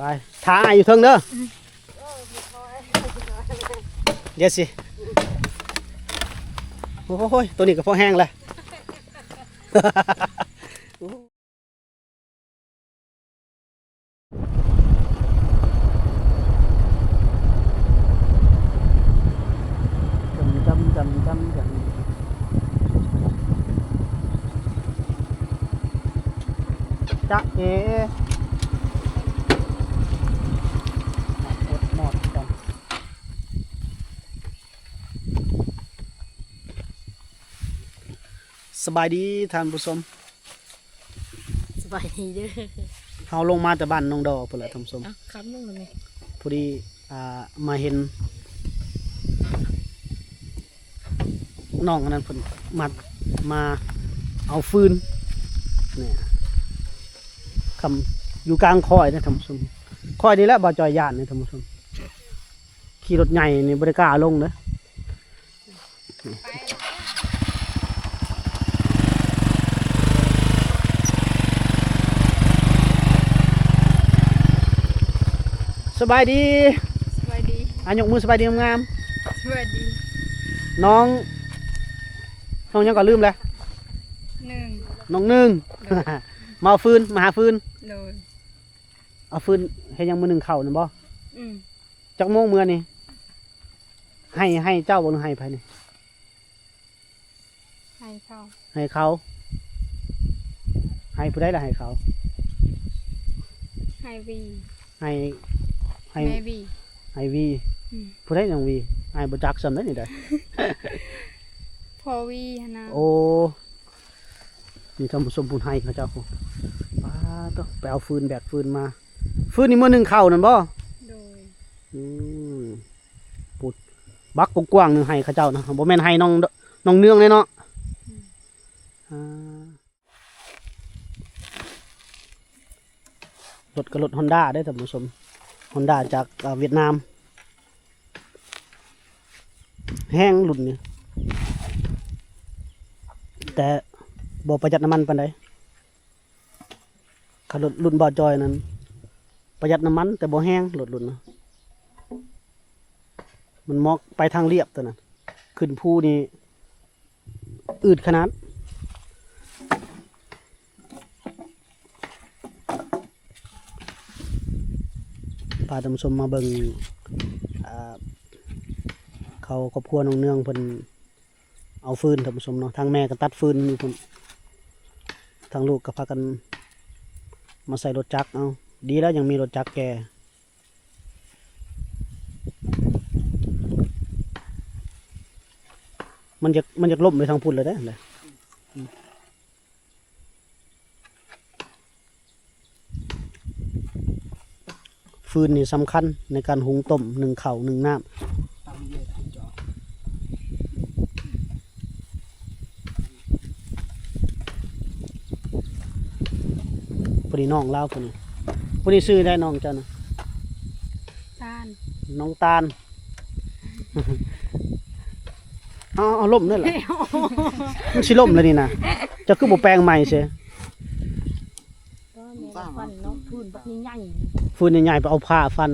ໄປ ຖ້າອ້າຍຢູ່ເທິງເດີ. ອືມ ດຽວຊິ ໂອ້ຍ ໂຕນີ້ກໍພໍແຮງແຫຼະ. ຈຳ ຈຳ ຈຳ ຈຳ ຈຳ ຈະເອ ໝົດ ໝົດກັນ. ສະບາຍດີທ່ານຜູ້ຊົມ. ສະບາຍດີເດີ. ເຮົາລົງມາແຕ່ບ້ານໜອງດໍພຸ້ນລະທ່ານຜູ້ຊົມ. ເອົ້າ ຂັບລົງແລ້ວແມ່. ພໍດີ ອ່າ ມາເຫັນນ້ອງອັນນັ້ນເພິ່ນມາ ມາເອົາຟືນນີ້ ຄຳ ຢູ່ກາງຄອຍເດ້ທ່ານຜູ້ຊົມ. ຄອຍນີ້ແຫຼະບ່າວຈ່ອຍຢ້ານນີ້ທ່ານຜູ້ຊົມ. ຂີ່ລົດໃຫຍ່ນີ້ບໍ່ໄດ້ກ້າລົງເດີ້. ສະບາຍດີ. ສະບາຍດີ. ອ່ະ ຍົກມືສະບາຍດີງາມໆ. ສະບາຍດີ. ນ້ອງ ນ້ອງຫຍັງກໍລືມແລ້ວ. ໜຶ່ງ. ນ້ອງໜຶ່ງ. ໂດຍ. ມາເອົາຟືນ ມາຫາຟືນ. ໂດຍ. ເອົາຟືນເຮັດຫຍັງ? ມື້ໜຶ່ງເຂົ້ານັ້ນບໍ່? ອືມ. ຈັກໂມງເມື່ອນີ້? ໃຫ້ ໃຫ້ເຈົ້າບໍ່ ຫຼືໃຫ້ໃຜນີ້? ໃຫ້ເຂົາ. ໃຫ້ເຂົາ. ໃຫ້ຜູ້ໃດລະໃຫ້ເຂົາ? ໃຫ້ວີ. ໃຫ້ ໃຫ້ແມ່ວີ. ໃຫ້ວີ. ອືມ. ຜູ້ໃດນ້ອງວີ? ອ້າຍບໍ່ຈັກສ່ຳໃດນີ້ໃດ. ພໍ່ວີຫັ້ນນະ. ໂອ້ ນີ້ທ່ານຜູ້ຊົມ ຜູ້ໃຫ້ເຂົາເຈົ້າ. ປາດໂທ້ ໄປເອົາຟືນ ແບກຟືນມາ. ຟືນນີ້ມື້ໜຶ່ງເຂົ້ານັ້ນບໍ່? ໂດຍ. ອືມ ປຸດ ບັກກວ້າງໆ ໜຶ່ງໄຮ່ເຂົາເຈົ້ານະ ບໍ່ແມ່ນໄຮ່ນ້ອງ ນ້ອງເນືອງເດ້ເນາະ. ອືມ. ອ່າ ລົດກໍລົດຮອນດ້າເດ້ທ່ານຜູ້ຊົມ ຮອນດ້າຈາກ ເອີ ຫວຽດນາມ. ແຮງລຸ້ນນີ້ ແຕ່ບໍ່ປະຢັດນ້ຳມັນປານໃດ. ຄັນລົດລຸ້ນບ່າວຈ່ອຍນັ້ນ ປະຢັດນ້ຳມັນແຕ່ບໍ່ແຮງ ລົດລຸ້ນນະ ມັນເໝາະໄປທາງລຽບຕົວນັ້ນ ຂຶ້ນພູນີ້ອືດຂະໜາດ. ພາທ່ານຜູ້ຊົມມາເບິ່ງ ອ່າ ເຂົາ ຄອບຄົວນ້ອງເນືອງເພິ່ນ ເອົາຟືນທ່ານຜູ້ຊົມເນາະ ທາງແມ່ກໍຕັດຟືນຢູ່ພຸ້ນ ທາງລູກກໍພາກັນມາໃສ່ລົດຈັກເອົາ. ດີແລ້ວຍັງມີລົດຈັກແກ່ ມັນຢາກ ມັນຢາກລົ້ມໄປທາງພຸ້ນແລ້ວເດ້. ຟືນນີ້ສຳຄັນໃນການຫຸງຕົ້ມ ໜຶ້ງເຂົ້າ ໜຶ້ງນ້ຳ. ຜູ້ນີ້ນ້ອງລາວ ຜູ້ນີ້ ຜູ້ນີ້ຊື່ໃດນ້ອງເຈົ້ານະ? ຕານ. ນ້ອງຕານ. ເອົາ ເອົາ ລົ້ມເດີລະ ມັນຊິລົ້ມແລ້ວນີ້ນະ. ເຈົ້າຄືບໍ່ແປງໃໝ່ເຊ? ກໍແມ່ນວ່າຟັນເນາະ ຟືນບັກໃຫຍ່ໆ ຟືນໃຫຍ່ໆ ໄປເອົາພ້າຟັນ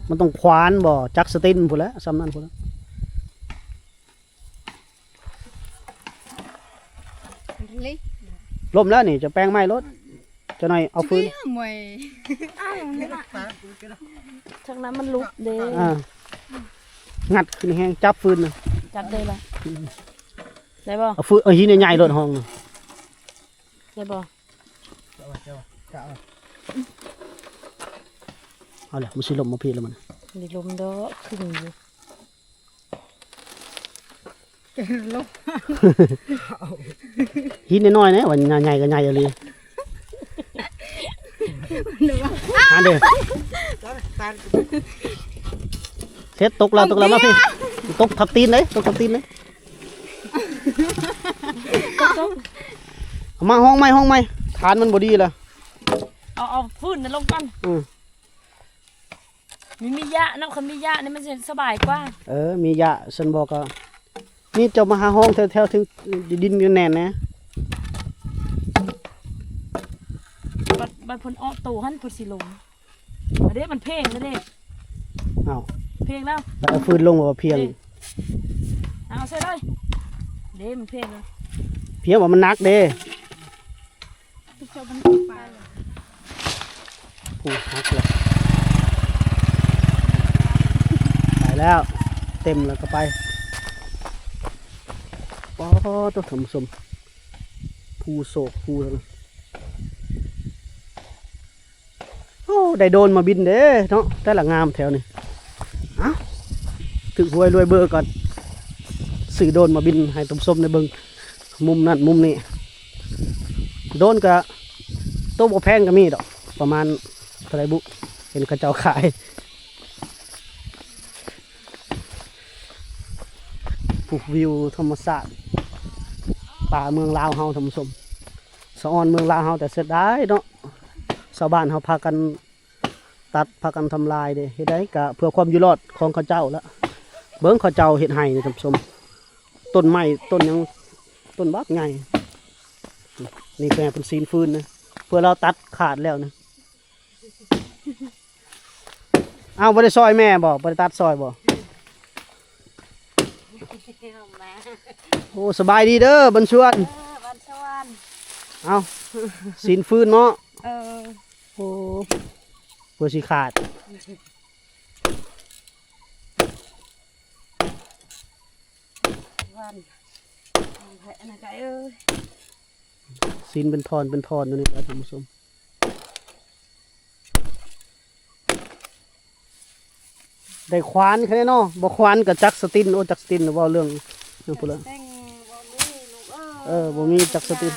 ມັນຕ້ອງຂວານບໍ່ ຈັກສະຕິນພຸ້ນແຫຼະ ສ່ຳນັ້ນພຸ້ນແຫຼະ. ລົ້ມແລ້ວນີ້ ຈະແປງໃໝ່ໂລດ ຈັກໜ້ອຍເອົາຟືນ. ທາງນັ້ນມັນຫຼຸດເດ້. ອ່າ ງັດຂຶ້ນແຮງ ຈັບຟືນນະ ຈັບໄດ້ລະ. ອືມ ໄດ້ບໍ່? ເອົາຟືນ ເອົາຫີນໃຫຍ່ໆໂລດຫ້ອງນະ ໄດ້ບໍ່? ເອົາລະ ມັນຊິລົ້ມມາພີ້ລະມັນ ໄດ້ລົ້ມດອກ ຂຶ້ນຢູ່. ຫີນນ້ອຍໆນະ ວ່າໃຫຍ່ກໍໃຫຍ່ອີ່ຫຼີ. ຫັ້ນເດ້ ເສັດ ຕົກແລ້ວ ຕົກແລ້ວ ມາພີ້ ຕົກທັບຕີນເດ້ ຕົກທັບຕີນເດ້. ເອົາມາຫ້ອງໃໝ່ ຫ້ອງໃໝ່ ຖານມັນບໍ່ດີລະ. ເອົາ ເອົາຟືນນັ້ນລົງກ່ອນ. ອືມ. ມີ ມີຫຍ້າເນາະ ຄັນມີຫຍ້ານີ້ມັນຊິສະບາຍກວ່າ. ເອີ ມີຫຍ້າ ຊັ້ນບໍ່ກໍ ນີ້ເຈົ້າມາຫາຫ້ອງແຖວໆ ເທິງດິນແໜ້ນໆນະ. ບັດ ບັດເພິ່ນອອກໂຕຫັ້ນເພິ່ນຊິລົງ. ເດ້ ມັນເພງແລ້ວເດ້. ເອົ້າ ເພງແລ້ວ ແລ້ວເອົາຟືນລົງວ່າພຽງ. ເດ້ ເອົາໃສ່ເລີຍ. ເດ້ ມັນເພງແລ້ວ ພຽງວ່າມັນໜັກເດ້. ຜູ້ຫັກແລ້ວ ໄປແລ້ວ ເຕັມແລ້ວກໍໄປ. ປາດໂທ້ ທ່ານຜູ້ຊົມ ພູໂສກພູ ໂອ້ ໄດ້ໂດຣນມາບິນເດ້ເນາະ ແຕ່ລະງາມແຖວນີ້. ເອົ້າ ຖືກຫວຍລວຍເບີກ່ອນ ຊື້ໂດຣນມາບິນໃຫ້ທ່ານຜູ້ຊົມໄດ້ເບິ່ງ ມຸມນັ້ນມຸມນີ້. ໂດຣນກະໂຕບໍ່ແພງກະມີດອກ ປະມານເທົ່າໃດບຸ ເຫັນເຂົາເຈົ້າຂາຍ. ພູວິວທຳມະຊາດ ປ່າເມືອງລາວເຮົາ ທ່ານຜູ້ຊົມ ສະອອນເມືອງລາວເຮົາ. ແຕ່ເສຍດາຍເນາະ ຊາວບ້ານເຮົາພາກັນຕັດ ພາກັນທຳລາຍເດ້. ເຮັດໃດກະເພື່ອຄວາມຢູ່ລອດຂອງເຂົາເຈົ້າລະ. ເບິ່ງເຂົາເຈົ້າເຮັດໄຮ່ນີ້ທ່ານຜູ້ຊົມ ຕົ້ນໄມ້ຕົ້ນຫຍັງ ຕົ້ນບັກໃຫຍ່. ນີ້ແມ່ເພິ່ນຊີ້ນຟືນນະ ເພື່ອລາວຕັດຂາດແລ້ວນະ. ເອົ້າ ບໍ່ໄດ້ຊ່ອຍແມ່ບໍ່? ບໍ່ໄດ້ຕັດຊ່ອຍບໍ່? ໂອ້ ສະບາຍດີເດີ ບັນຊວນ. ເອີ ບັນຊວນ. ເອົ້າ ຊີ້ນຟືນເນາະ. ເອີ ໂອ້ ເພື່ອຊິຂາດ ວັນ ອັນນັ້ນກະ ເອີ ຊີ້ນເປັນທ່ອນເປັນທ່ອນຢູ່ນີ້ແຫຼະທ່ານຜູ້ຊົມ. ໄດ້ຂວານແຄ່ເນາະ ບໍ່ຂວານກະຈັກສະຕິນ. ໂອ້ ຈັກສະຕິນ ເວົ້າເລື່ອງຫຍັງພຸ້ນລະ ເອີ ບໍ່ມີຈັກສະຕິນ.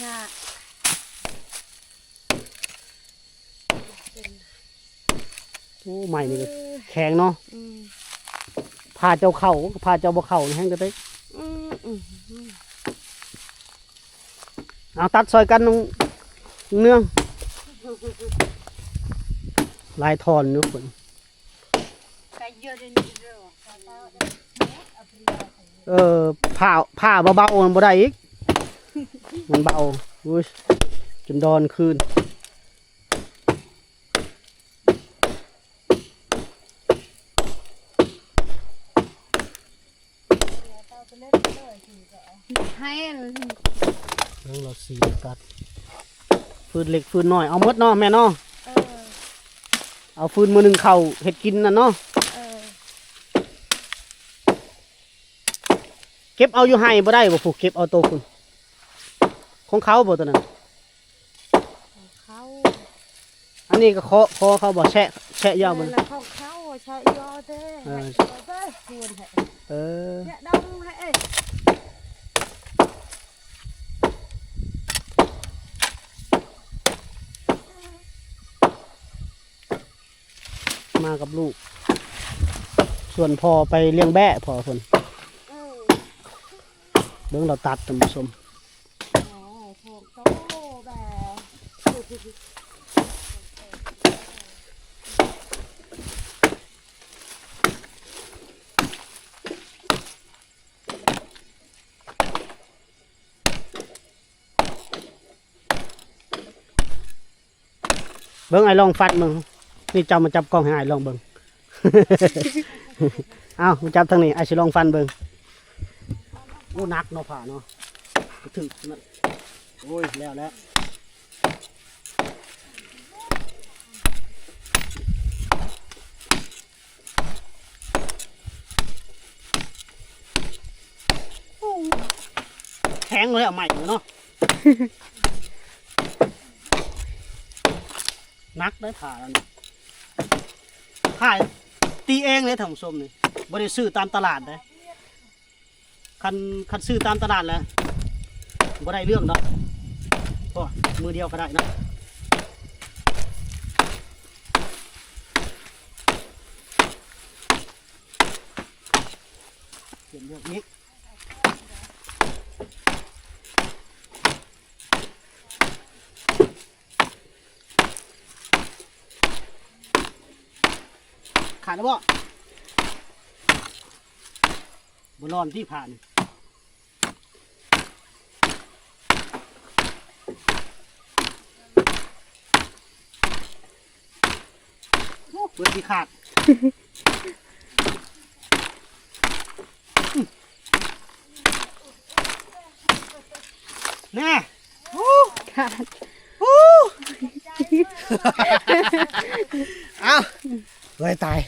ຍາກ ໂອ້ ໄມ້ນີ້ກະແຂງເນາະ. ອືມ ພາເຈົ້າເຂົ້າ ພາເຈົ້າບໍ່ເຂົ້າແຮງກະໄດ້. ອືມ ເອົາຕັດຊ່ອຍກັນນ້ອງເນືອງ ຫຼາຍທ່ອນຢູ່ພຸ້ນ. ເອີ ຜ້າ ຜ້າເບົາໆ ມັນບໍ່ໄດ້ອີກ ມັນເບົາ. ໂອ້ຍ ຈົນດອນຄືນ. ໃຫ້ ເບິ່ງລາວສີກັດ ຟືນເລັກຟືນນ້ອຍເອົາໝົດເນາະແມ່ເນາະ. ເອີ ເອົາຟືນມື້ໜຶ່ງເຂົ້າເຮັດກິນນັ້ນເນາະ. ເອີ ເກັບເອົາຢູ່ໄຮ່ບໍ່ໄດ້ບໍ່? ຜູ້ເກັບເອົາໂຕພຸ້ນ ຂອງເຂົາບໍ່ໂຕນັ້ນ? ເຂົາ ອັນນີ້ກະຂໍ ຂໍເຂົາບໍ່ ແຊະ ແຊະຢາວບໍ່? ແມ່ນລະ ຂອງເຂົາ ແຊະຢາວເດ້. ເອີ ເອີ ມາກັບລູກ ຊວນພໍ່ໄປລ້ຽງແບ້ ພໍ່ເພິ່ນ. ເອີ ເບິ່ງລາວຕັດ ທ່ານຜູ້ຊົມ. ເບິ່ງ ອ້າຍລອງຟັດເບິ່ງ. ນີ້ເຈົ້າມາຈັບກ້ອງໃຫ້ອ້າຍລອງເບິ່ງ. ເອົາ ມາຈັບທາງນີ້ ອ້າຍຊິລອງຟັນເບິ່ງ. ໂອ້ ໜັກເນາະ ຜ້າເນາະ ກະຖືກນັ້ນ. ໂອ້ຍ ແລ້ວແລ້ວ. ແຂງເລີຍ ເອົາໃໝ່ເນາະ. ໜັກເດີຜ້າອັນນີ້ ຜ້າຕີເອງເລີຍທ່ານຜູ້ຊົມນີ້ ບໍ່ໄດ້ຊື້ຕາມຕະຫຼາດເດ້. ຄັນ ຄັນຊື້ຕາມຕະຫຼາດແລ້ວບໍ່ໄດ້ເລື່ອງດອກ. ໂອ້ ມືດຽວກະໄດ້ເນາະ. ເປັນແບບນີ້ ຂາດແລ້ວບໍ່? ບໍ່ລອນຕິ ຜ້ານີ້. ມັນຊິຂາດ ແນ່ ຂາດ ເອົ້າ ເອີຍ ຕາຍ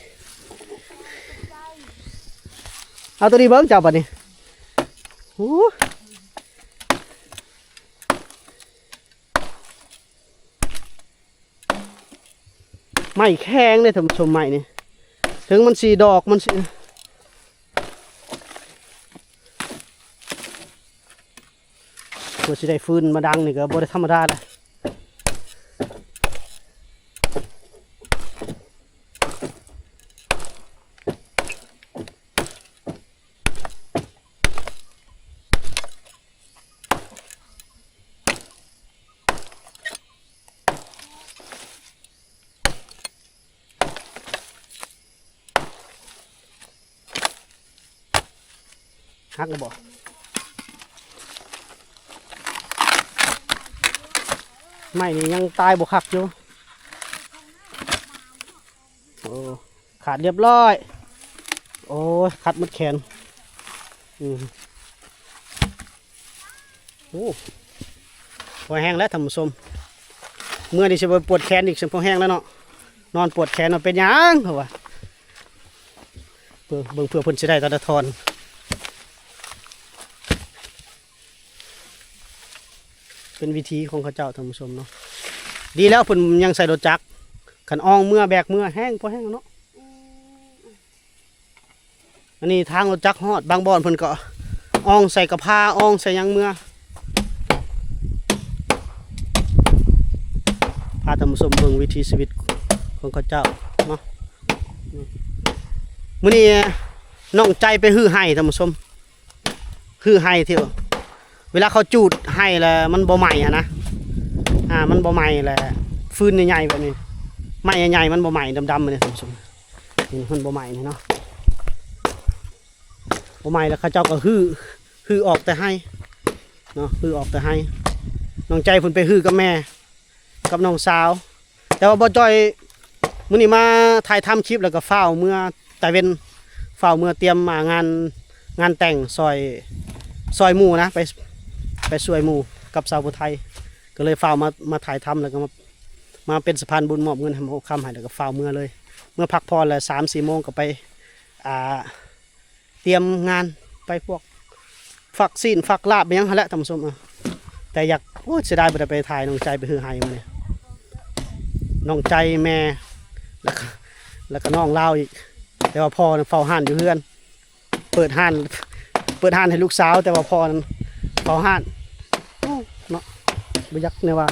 ເອົາໂຕນີ້ເບິ່ງ ເຈົ້າ ບາດນີ້ ໂອ້ ໄມ້ແຂງເດ້ທ່ານຜູ້ຊົມ ໄມ້ນີ້ ເຖິງມັນຊິດອກ ມັນຊິ ກວ່າຊິໄດ້ຟືນມາດັງນີ້ກໍບໍ່ໄດ້ທຳມະດາເດ້. ຫັກແລ້ວບໍ່? ໄມ້ນີ້ຍັງຕາຍບໍ່ຄັກຢູ່. ໂອ້ ຂາດລຽບລ້ອຍ. ໂອ້ຍ ຂາດໝົດແຂນ. ອືມ ໂອ້ ພໍແຮງແລ້ວທ່ານຜູ້ຊົມ. ເມື່ອນີ້ຊິບໍ່ປວດແຂນອີກ ຊິພໍແຮງແລ້ວເນາະ. ນອນປວດແຂນວ່າເປັນຫຍັງ ເຂົາວ່າ. ເບິ່ງ ເບິ່ງເພື່ອເພິ່ນຊິໄດ້ຕານະທອນ. ເປັນວິທີຂອງເຂົາເຈົ້າທ່ານຜູ້ຊົມເນາະ. ດີແລ້ວເພິ່ນຍັງໃສ່ລົດຈັກ. ຄັນອອງເມືອແບກເມືອແຮງ ພໍແຮງເນາະ. ອັນນີ້ທາງລົດຈັກຮອດ ບາງບ່ອນເພິ່ນກໍອອງໃສ່ກະພາ ອອງໃສ່ຫຍັງເມືອ. ພາທ່ານຜູ້ຊົມເບິ່ງວິຖີຊີວິດຂອງເຂົາເຈົ້າເນາະ. ມື້ນີ້ນ້ອງໃຈໄປຮື້ໄຮ່ທ່ານຜູ້ຊົມ. ຄືໄຮ່ທີ່ເວລາເຂົາຈູດໄຮ່ແລ້ວມັນບໍ່ໄໝ້ຫັ້ນນະ ອ່າ ມັນບໍ່ໄໝ້ແລ້ວ ຟືນໃຫຍ່ໆແບບນີ້ ໄມ້ໃຫຍ່ໆມັນບໍ່ໄໝ້ ດຳໆນີ້ທ່ານຜູ້ຊົມ ນີ້ມັນບໍ່ໄໝ້ນີ້ເນາະ ບໍ່ໄໝ້ແລ້ວເຂົາເຈົ້າກໍຮື້ ຮື້ອອກແຕ່ໄຮ່ເນາະ ຮື້ອອກແຕ່ໄຮ່. ນ້ອງໃຈເພິ່ນໄປຮື້ກັບແມ່ ກັບນ້ອງສາວ ແຕ່ວ່າບໍ່ຈ່ອຍ ມື້ນີ້ມາຖ່າຍທຳຄລິບ ແລ້ວກໍຟ້າວເມືອຕາເວັນ ຟ້າວເມືອຕຽມ ອ່າ ງານ ງານແຕ່ງຊ່ອຍ ຊ່ອຍໝູ່ນະ ໄປ ໄປຊ່ວຍໝູ່ກັບສາວຜູ້ໄທ ກໍເລີຍຟ້າວມາ ມາຖ່າຍທຳ ແລ້ວກໍມາ ມາເປັນສະພານບຸນ ມອບເງິນໃຫ້ໝໍຄຳໃຫ້ ແລ້ວກໍຟ້າວເມືອເລີຍ ເມືອພັກຜ່ອນ ແລ້ວສາມສີ່ໂມງກໍໄປ ອ່າ ຕຽມງານໄປພວກຟັກຊີ້ນຟັກລາບຫຍັງຫັ້ນແຫຼະທ່ານຜູ້ຊົມ. ເອີ ແຕ່ຢາກ ໂອ້ຍ ເສຍດາຍບໍ່ໄດ້ໄປຖ່າຍນ້ອງໃຈໄປຮື້ໄຮ່ມື້ນີ້ ນ້ອງໃຈແມ່ ແລ້ວກໍ ແລ້ວກໍນ້ອງລາວອີກ ແຕ່ວ່າພໍ່ນັ້ນເຝົ້າຮ້ານຢູ່ເຮືອນ ເປີດຮ້ານ ເປີດຮ້ານໃຫ້ລູກສາວ ແຕ່ວ່າພໍ່ນັ້ນເຝົ້າຮ້ານ. ໂອ້ ເນາະ ບໍ່ຢາກແນວວ່າ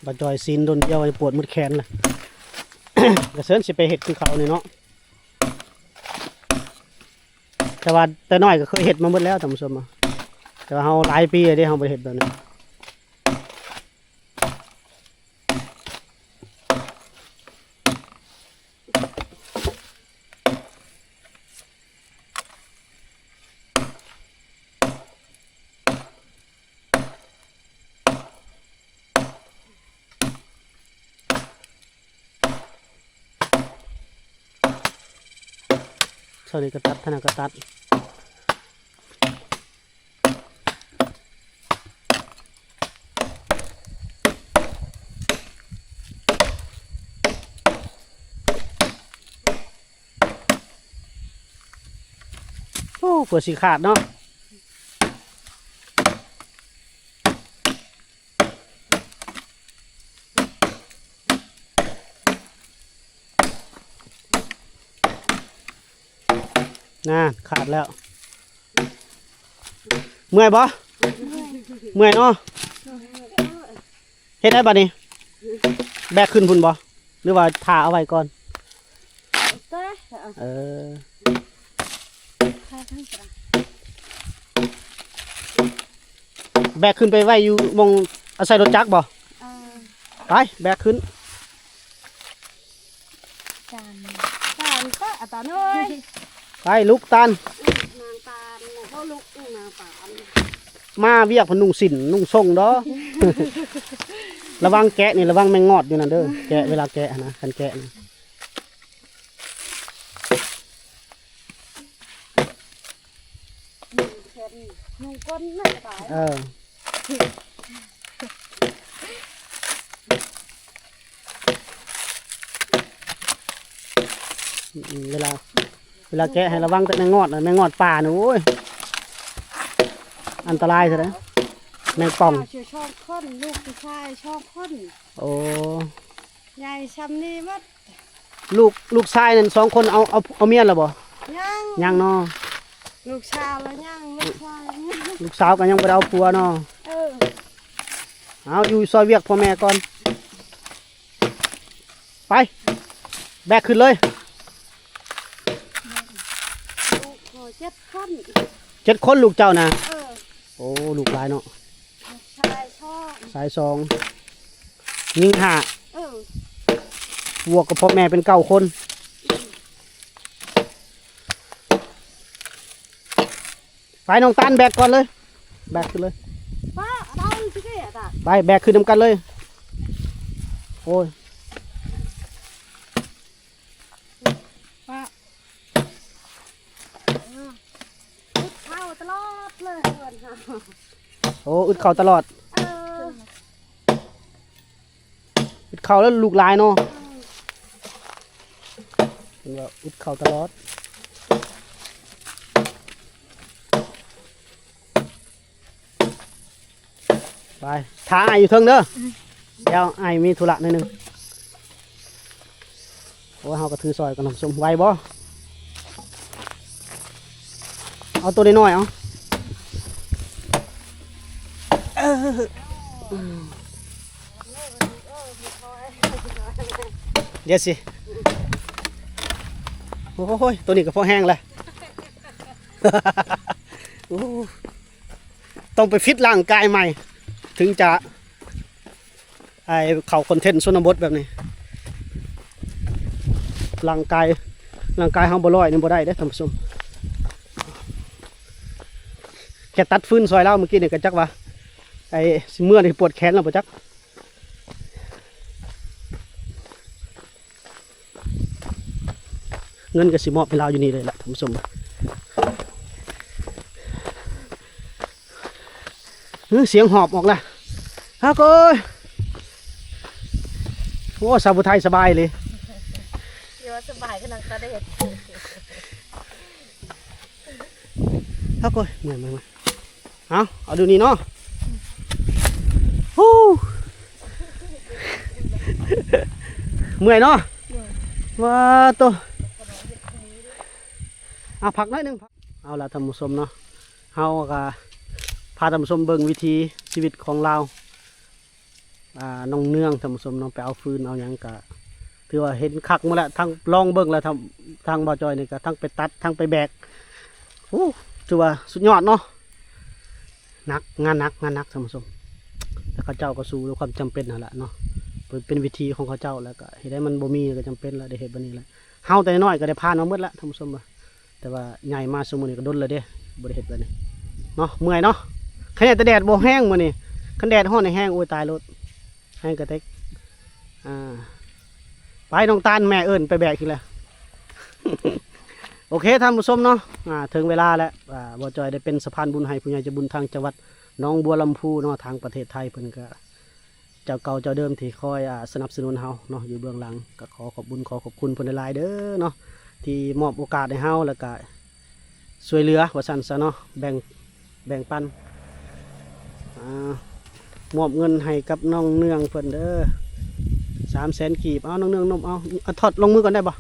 ບໍ່ຈ່ອຍຊີ້ນດົນດຽວປວດໝົດແຂນລະ ກະເຊີນຊິໄປເຮັດຄືເຂົານີ້ເນາະ. ແຕ່ວ່າແຕ່ນ້ອຍກໍເຄີຍເຮັດມາໝົດແລ້ວທ່ານຜູ້ຊົມ ແຕ່ວ່າເຮົາຫຼາຍປີແລ້ວເດ້ ເຮົາບໍ່ໄດ້ເຮັດແບບນີ້. ເທົ່ານີ້ກໍຕັດ ເທົ່ານັ້ນກໍຕັດ. ໂອ້ ເພື່ອຊິຂາດເນາະ. ນານ ຂາດແລ້ວ. ເມື່ອຍບໍ່? ເມື່ອຍເນາະ. ເຮັດໄດ້ບາດນີ້ ແບກຂຶ້ນພຸ້ນບໍ່ ຫຼືວ່າຖ້າເອົາໄວ້ກ່ອນ? ເອີ ແບກຂຶ້ນໄປໄວ້ຢູ່ໝ່ອງອາໄສລົດຈັກບໍ່? ເອີ ໄປ ແບກຂຶ້ນ. ຕານເອີຍ ໄປລຸກຕານ ນາງຕານ ບໍ່ລຸກ ນາງຕານ ມາວຽກເພິ່ນນຸ່ງສິ້ນນຸ່ງຊົງດອກ ລະວັງແກະນີ້ ລະວັງແມງງອດຢູ່ນັ້ນເດີ ແກະ ເວລາແກະຫັ້ນນະ ຄັນແກະນີ້ ນຸ່ງກົ້ນໜ້ອຍຕາຍ ເອີ. ອືມ ເວລາ ເວລາແກະໃຫ້ລະວັງແຕ່ແມງງອດນະ ແມງງອດປ່ານະ ໂອ້ຍ ອັນຕະລາຍຊະເດ້ ແມງປ່ອງ ສອງຄົນ ລູກຜູ້ຊາຍສອງຄົນ ໂອ້ ໃຫຍ່ຊ່ຳນີ້ໝົດ ລູກ ລູກຊາຍນັ້ນສອງຄົນ ເອົາ ເອົາ ເອົາເມຍແລ້ວບໍ່? ຍັງ ຍັງເນາະ ລູກສາວລະຍັງ ລູກຊາຍ ລູກສາວກໍຍັງບໍ່ໄດ້ເອົາຜົວເນາະ ເອີ ເອົາ ຢູ່ຊ່ອຍວຽກພໍ່ແມ່ກ່ອນ ໄປ ແບກຂຶ້ນເລີຍ ລູກເຈັດຄົນ ເຈັດຄົນລູກເຈົ້ານະ ເອີ ໂອ້ ລູກຫຼາຍເນາະ ຊາຍສອງ ຊາຍສອງ ຍິງຫ້າ ເອີ ບວກກັບພໍ່ແມ່ເປັນເກົ້າຄົນ ໄປນ້ອງຕານແບກກ່ອນເລີຍ ແບກຂຶ້ນເລີຍ ປ້າ ເອົາຊິເກະຕາ ໄປແບກຂຶ້ນນຳກັນເລີຍ ໂອ້ຍ ປ້າ ອຶດເຂົ້າຕະຫຼອດເລີຍເຮືອນເຮົາ ໂອ້ ອຶດເຂົ້າຕະຫຼອດ ເອີ ອຶດເຂົ້າແລ້ວລູກຫຼາຍເນາະ ອືມ ເພິ່ນວ່າອຶດເຂົ້າຕະຫຼອດ ໄປ ຖ້າອ້າຍຢູ່ເທິງເດີ ອືມ ດຽວອ້າຍມີທຸລະໜ້ອຍໜຶ່ງ ໂອ້ ເຮົາກໍຖືຊ່ອຍກັນນຳຊົມ ໄຫວບໍ່? ເອົາໂຕນ້ອຍໆ ເອົາ ເອີ ດຽວຊິ ໂອ້ຍ ໂຕນີ້ກໍພໍແຮງແຫຼະ ໂອ້ ຕ້ອງໄປຟິດຮ່າງກາຍໃໝ່ ເຖິງຈະ ໄອ້ເຂົ້າຄອນເທັນຊົນນະບົດແບບນີ້ ຮ່າງກາຍ ຮ່າງກາຍເຮົາບໍ່ຮ້ອຍນີ້ບໍ່ໄດ້ເດ້ທ່ານຜູ້ຊົມ ແຄ່ຕັດຟືນຊ່ອຍລາວມື້ກີ້ນີ້ກໍຈັກວ່າ ໄອ້ຊິເມື່ອນີ້ປວດແຂນແລ້ວບໍ່ຈັກ ເງິນກໍຊິມອບໃຫ້ລາວຢູ່ນີ້ເລີຍລະທ່ານຜູ້ຊົມ ເອີ ສຽງຫອບອອກລະ ຮາກເອີຍ ໂອ້ ສາວຜູ້ໄທສະບາຍເລີຍ ເອີ ສະບາຍຂະໜາດຕາແດດ ຮາກເອີຍ ເມື່ອຍໆ ເອົາ ເອົາດູນີ້ເນາະ ຮູ້ ເມື່ອຍເນາະ ເມື່ອຍ ວ້າໂຕ ເອົາພັກໜ້ອຍໜຶ່ງ ເອົາລະທ່ານຜູ້ຊົມເນາະ ເຮົາກໍພາທ່ານຜູ້ຊົມເບິ່ງວິຖີຊີວິດຂອງລາວ ອ່າ ນ້ອງເນືອງ ທ່ານຜູ້ຊົມເນາະ ໄປເອົາຟືນເອົາຫຍັງກະ ຖືວ່າເຫັນຄັກໝົດແຫຼະ ທັງລອງເບິ່ງແລ້ວ ທາງ ທາງບ່າວຈອຍນີ້ກະທັງໄປຕັດ ທັງໄປແບກ ໂອ້ ຖືວ່າສຸດຍອດເນາະ ໜັກ ງານໜັກ ງານໜັກ ທ່ານຜູ້ຊົມ ແຕ່ເຂົາເຈົ້າກໍສູ້ດ້ວຍຄວາມຈຳເປັນຫັ້ນແຫຼະເນາະ ເປັນ ເປັນວິທີຂອງເຂົາເຈົ້າ ແລ້ວກະເຮັດໃຫ້ມັນບໍ່ມີ ກໍຈຳເປັນແຫຼະ ໄດ້ເຮັດແບບນີ້ແຫຼະ ເຮົາແຕ່ນ້ອຍກໍໄດ້ຜ່ານມາໝົດແລ້ວ ທ່ານຜູ້ຊົມ ແຕ່ວ່າໃຫຍ່ມາຊຸມື້ນີ້ກໍດົນແລ້ວເດ້ ບໍ່ໄດ້ເຮັດແບບນີ້ເນາະ ເມື່ອຍເນາະ ຂະໜາດແຕ່ແດດບໍ່ແຮງມື້ນີ້ ຄັນແດດຮ້ອນແຮງ ໂອ້ຍ ຕາຍໂລດ ແຮງກະເຕັກ ອ່າ ໄປນ້ອງຕານ ແມ່ເອີ້ນໄປແບກອີກແລ້ວ ໂອເຄ ທ່ານຜູ້ຊົມເນາະ ອ່າ ເຖິງເວລາແລ້ວ ອ່າ ບ່າວຈອຍໄດ້ເປັນສະພານບຸນໃຫ້ຜູ້ໃຫຍ່ໃຈບຸນທາງຈັງຫວັດໜອງບົວລຳພູເນາະ ທາງປະເທດໄທເພິ່ນກະ ເຈົ້າເກົ່າເຈົ້າເດີມທີ່ຄອຍ ອ່າ ສະໜັບສະໜູນເຮົາເນາະ ຢູ່ເບື້ອງຫຼັງ ກໍຂໍຂອບບຸນຂໍຂອບຄຸນເພິ່ນຫຼາຍໆເດີເນາະ ທີ່ມອບໂອກາດໃຫ້ເຮົາ ແລ້ວກະຊ່ວຍເຫຼືອວ່າຊັ້ນຊະເນາະ ແບ່ງ ແບ່ງປັນ ອ່າ ມອບເງິນໃຫ້ກັບນ້ອງເນືອງເພິ່ນເດີ ສາມແສນກີບ ເອົາ ນ້ອງເນືອງນົບເອົາ ເອົາ ຖອດລົງມືກ່ອນໄດ້ບໍ່?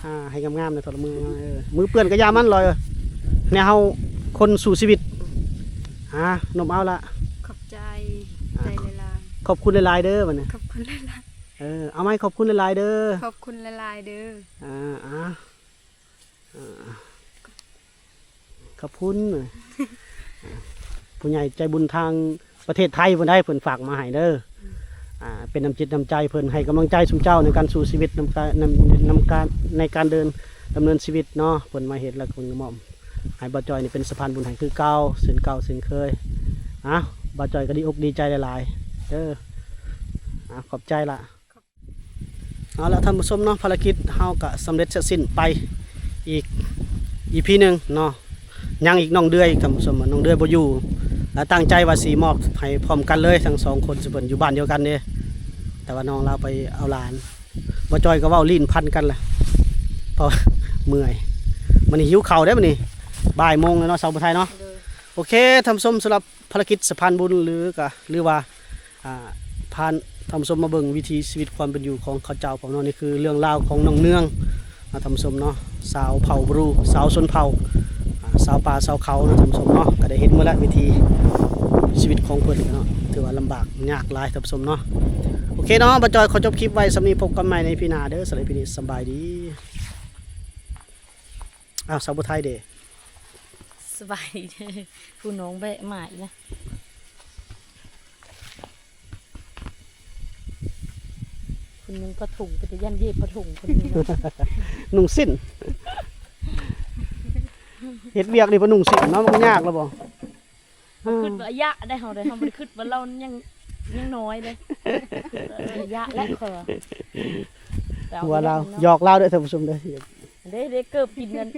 ອ່າ ໃຫ້ງາມໆ ນະ ຖອດລະມື ເອີ ມືເປື້ອນກໍຢ່າມັນລອຍ ແນວເຮົາຄົນສູ້ຊີວິດ ຫາ ນົບເອົາລະ ຂອບໃຈ ອ່າ ໃຈຫຼາຍໆ ຂອບຄຸນຫຼາຍໆເດີ ບັດນີ້ ຂອບຄຸນຫຼາຍໆ ເອີ ເອົາໃໝ່ ຂອບຄຸນຫຼາຍໆເດີ ຂອບຄຸນຫຼາຍໆເດີ ອ່າ ອ່າ ອ່າ ຂອບຄຸນ ຜູ້ໃຫຍ່ໃຈບຸນທາງປະເທດໄທເພິ່ນໄດ້ ເພິ່ນຝາກມາໃຫ້ເດີ ອ່າ ເປັນນ້ຳຈິດນ້ຳໃຈເພິ່ນ ໃຫ້ກຳລັງໃຈຊຸມເຈົ້າໃນການສູ້ຊີວິດ ນຳການ ນຳ ນຳການ ໃນການເດີນ ດຳເນີນຊີວິດເນາະ ເພິ່ນມາເຮັດແລ້ວເພິ່ນກໍມອບໃຫ້ບ່າວຈ່ອຍນີ້ເປັນສະພານບຸນໃຫ້ຄືເກົ່າ ເຊັ່ນເກົ່າເຊັ່ນເຄີຍ. ເອົ້າ ບ່າວຈ່ອຍກໍດີອົກດີໃຈຫຼາຍໆເດີ. ເອົ້າ ຂອບໃຈລະ. ເອົາລະທ່ານຜູ້ຊົມເນາະ ພາລະກິດເຮົາກະສຳເລັດເສັດສິ້ນໄປອີກ ອີພີ ໜຶ່ງເນາະ. ຍັງອີກນ້ອງເດືອຍອີກທ່ານຜູ້ຊົມ ນ້ອງເດືອຍບໍ່ຢູ່ ລະຕັ້ງໃຈວ່າຊິມອບໃຫ້ພ້ອມກັນເລີຍ ທັງສອງຄົນ ເຊິ່ງເພິ່ນຢູ່ບ້ານດຽວກັນເດ້ ແຕ່ວ່ານ້ອງລາວໄປເອົາຫຼານ. ບ່າວຈ່ອຍກໍເວົ້າລີ້ນພັນກັນລະ ເພາະເມື່ອຍ ມື້ນີ້ຫິວເຂົ້າເດ້ມື້ນີ້ ບ່າຍໂມງແລ້ວເນາະ ສາວຜູ້ໄທເນາະ. ໂດຍ ໂອເຄທ່ານຜູ້ຊົມ ສຳລັບ ພາລະກິດສະພານບຸນ ຫຼືກະ ຫຼືວ່າ ອ່າ ພາທ່ານຜູ້ຊົມມາເບິ່ງວິຖີຊີວິດຄວາມເປັນຢູ່ຂອງເຂົາເຈົ້າ ພວກເຮົານີ້ຄືເລື່ອງລາວຂອງນ້ອງເນືອງ ອ່າ ທ່ານຜູ້ຊົມເນາະ ຊາວເຜົ່າບຣູ ຊາວຊົນເຜົ່າ ອ່າ ຊາວປ່າຊາວເຂົາເນາະ ທ່ານຜູ້ຊົມເນາະ ກະໄດ້ເຫັນໝົດແລ້ວວິຖີຊີວິດຂອງເພິ່ນເນາະ ຖືວ່າລຳບາກຍາກຫຼາຍທ່ານຜູ້ຊົມເນາະ. ໂອເຄເນາະ ບ່າວຈ່ອຍຂໍຈົບຄລິບໄວ້ສ່ຳນີ້ ພົບກັນໃໝ່ໃນອີພີ ໜ້າເດີ. ສຳລັບອີພີ ນີ້ສະບາຍດີ. ອ້າວ ສາວຜູ້ໄທເດ. ສະບາຍດີເດີ ຜູ້ນ້ອງແບະໝາກອີກລະ ຄົນໜຶ່ງຜ້າຖົງ ເປັນຕາຢ້ານເຢບຜ້າຖົງ ຄົນໜຶ່ງ ນຸ່ງສິ້ນ ເຮັດວຽກນີ້ບໍ່ນຸ່ງສິ້ນເນາະ ມັນຍາກລະບໍ່? ເຮົາຄິດວ່າອະຍະໄດ໋ ເຮົາໄດ໋ ເຮົາບໍ່ໄດ້ຄິດວ່າລາວຍັງ ຍັງນ້ອຍເດ້ ອະຍະແຫຼະ ຂ້ອຍວ່າ ຫົວລາວ ຢອກລາວເດີທ່ານຜູ້ຊົມເດີ ເດ້ ເດ້ ເກີບກິນນັ້ນ.